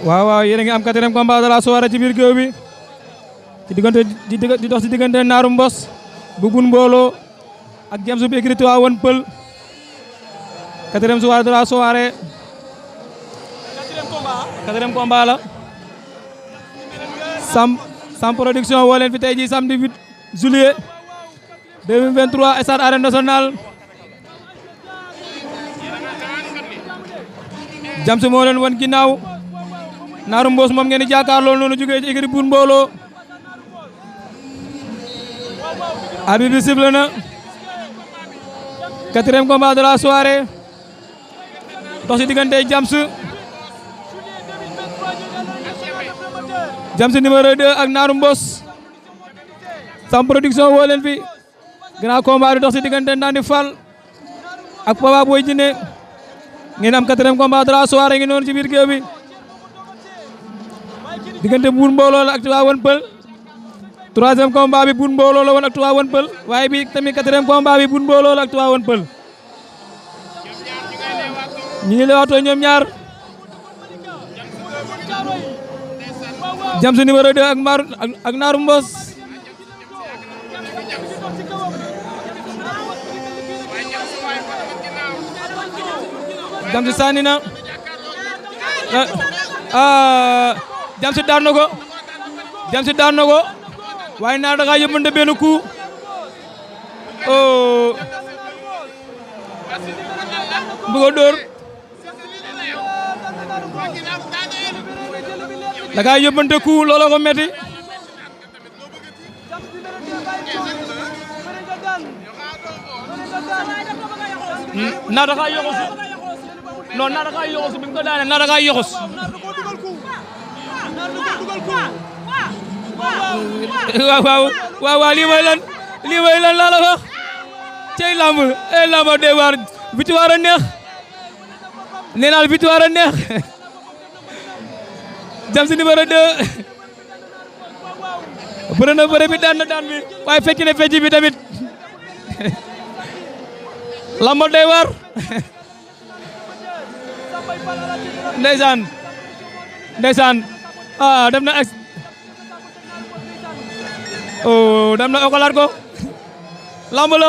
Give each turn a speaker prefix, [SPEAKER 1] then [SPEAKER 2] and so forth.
[SPEAKER 1] waaw waaw yéen a ngi am 4e combat de la soirée ci biir géew bi ci diggante di dox ci diggante Naaru Mbos bu Bun Mbooloo ak James bu écrit waa Won Pël 4e soirée de la soirée 4e combat la Sam Production woo leen fi tey jii samedi 8 juillet 2023 stade Arène Nationale James moo leen wan ginnaaw Naaru Mbos moom ngeen di jàkkaarloo noonu jógee ci écurie Bun Mbooloo arbitre bi sifflé na 4e combat de la soirée dox ci diggante James numéro 2 ak Naaru Mbos Sam Production woo leen fi grand combat bi dox ci diggante Ndandi Fall ak Papa Boy Djiné ngeen am 4e combat de la soirée ngi noonu ci biir géew bi diggante Bun Mbooloo la ak Tivaouane Peulh 3e combat bi Bun Mbooloo la woon ak Tivaouane Peulh waaye bi tamit 4e combat bi Bun Mbooloo la ak Tivaouane Peulh ñi ngi leewaatoo ñoom ñaar James numéro 2 ak Naaru Mbos James sànni na James daan na ko waaye Naar da nga yóbbante benn coup bëgg a dóor da nga yóbbante coup looloo ko metti Naar da nga yoxos non Naar da nga yoxos bi mu ko daane Naar da nga yoxos waaw lii mooy lan laa la wax cey lamb lamb de war victoire a neex nee naa victoire a neex James numéro 2 bëre na bëre bi daan bi waaye fecc na fecc bi tamit lamb de war ndeysaan dem na dem na okalaat ko lamb la